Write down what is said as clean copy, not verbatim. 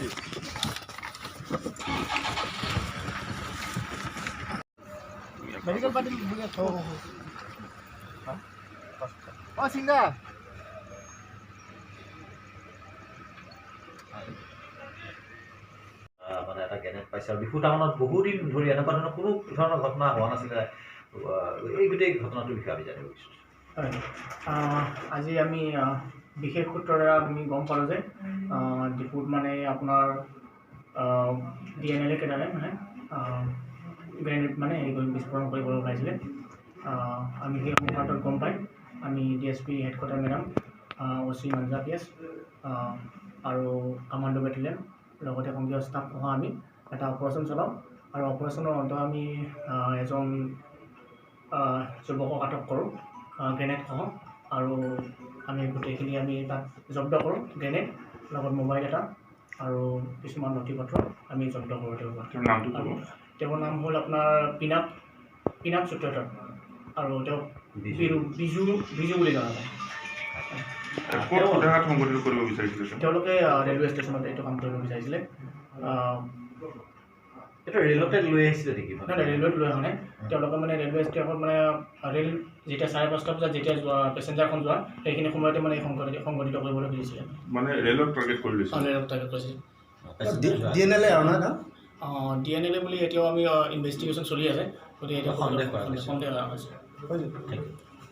দিবি। মেডিকেল পাতি। অ চিংগা। মানে এটা গ্ৰেনেড পাইছে আৰু ডিফু টাউনত বহুদিন ধৰি এনেকুৱা ধৰণৰ কোনো ধৰণৰ ঘটনা হোৱা নাছিলে। এই গোটেই ঘটনাটোৰ বিষয়ে আমি জানিব বিচাৰিছোঁ। হয়, আজি আমি বিশেষ সূত্ৰৰ দ্বাৰা আমি গম পালোঁ যে ডিফুত মানে আপোনাৰ ডি এন এল এ কেডাৰে মানে গ্ৰেনেড মানে হেৰি কৰি বিস্ফোৰণ কৰিবলৈ ওলাইছিলে। আমি সেই সংক্ৰান্তত গম পাই আমি D S P headquarter madam, O' C মাঞ্জা পি এছ আৰু কামাণ্ডো বেটেলিয়ন, লগতে সংগীয় ষ্টাফসহ আমি এটা অপাৰেশ্যন চলাওঁ আৰু অপাৰেশ্যনৰ অন্তত আমি এজন যুৱকক আটক কৰোঁ গ্ৰেনেডসহ আৰু আমি গোটেইখিনি আমি তাত জব্দ কৰোঁ, গ্ৰেনেড, লগত মোবাইল এটা আৰু কিছুমান নথি পত্ৰ আমি জব্দ কৰোঁ তেওঁৰ পৰা। তেওঁৰ নামটো ক'ব। তেওঁৰ নাম হ'ল আপোনাৰ পিনাক পিনাক সূত্ৰধৰ আৰু তেওঁক বিৰু, বিজু, বিজু বুলি জনা যায়। ক'ত কুটাঘাত সংঘটিত কৰিব বিচাৰিছিলে তেওঁ? তেওঁলোকে ৰেলৱে ষ্টেচনত এইটো কাম কৰিব বিচাৰিছিলে। এইটো ৰেলতে লৈ আহিছিলে নেকি? নাই নাই, ৰেলৱেত লৈ অহা নাই। তেওঁলোকে মানে ৰেলৱে ষ্টেচনত মানে ৰেল যেতিয়া 5:30 বজাত যেতিয়া যোৱা, পেচেঞ্জাৰখন যোৱা, সেইখিনি সময়তে মানে এই সংঘটিত কৰিবলৈ খুজিছিলে। মানে ৰেলত টাৰ্গেট কৰি লৈছিলে? ৰেলত টাৰ্গেট কৰিছিল। D N L এ আৰু নহয় ন? ডি এন এল এ বুলি এতিয়াও আমি ইনভেষ্টিগেশ্যন চলি আছে, গতিকে এতিয়া সন্দেহ কৰা হৈছে। সন্দেহ কৰা হৈছে। হৈ যাব।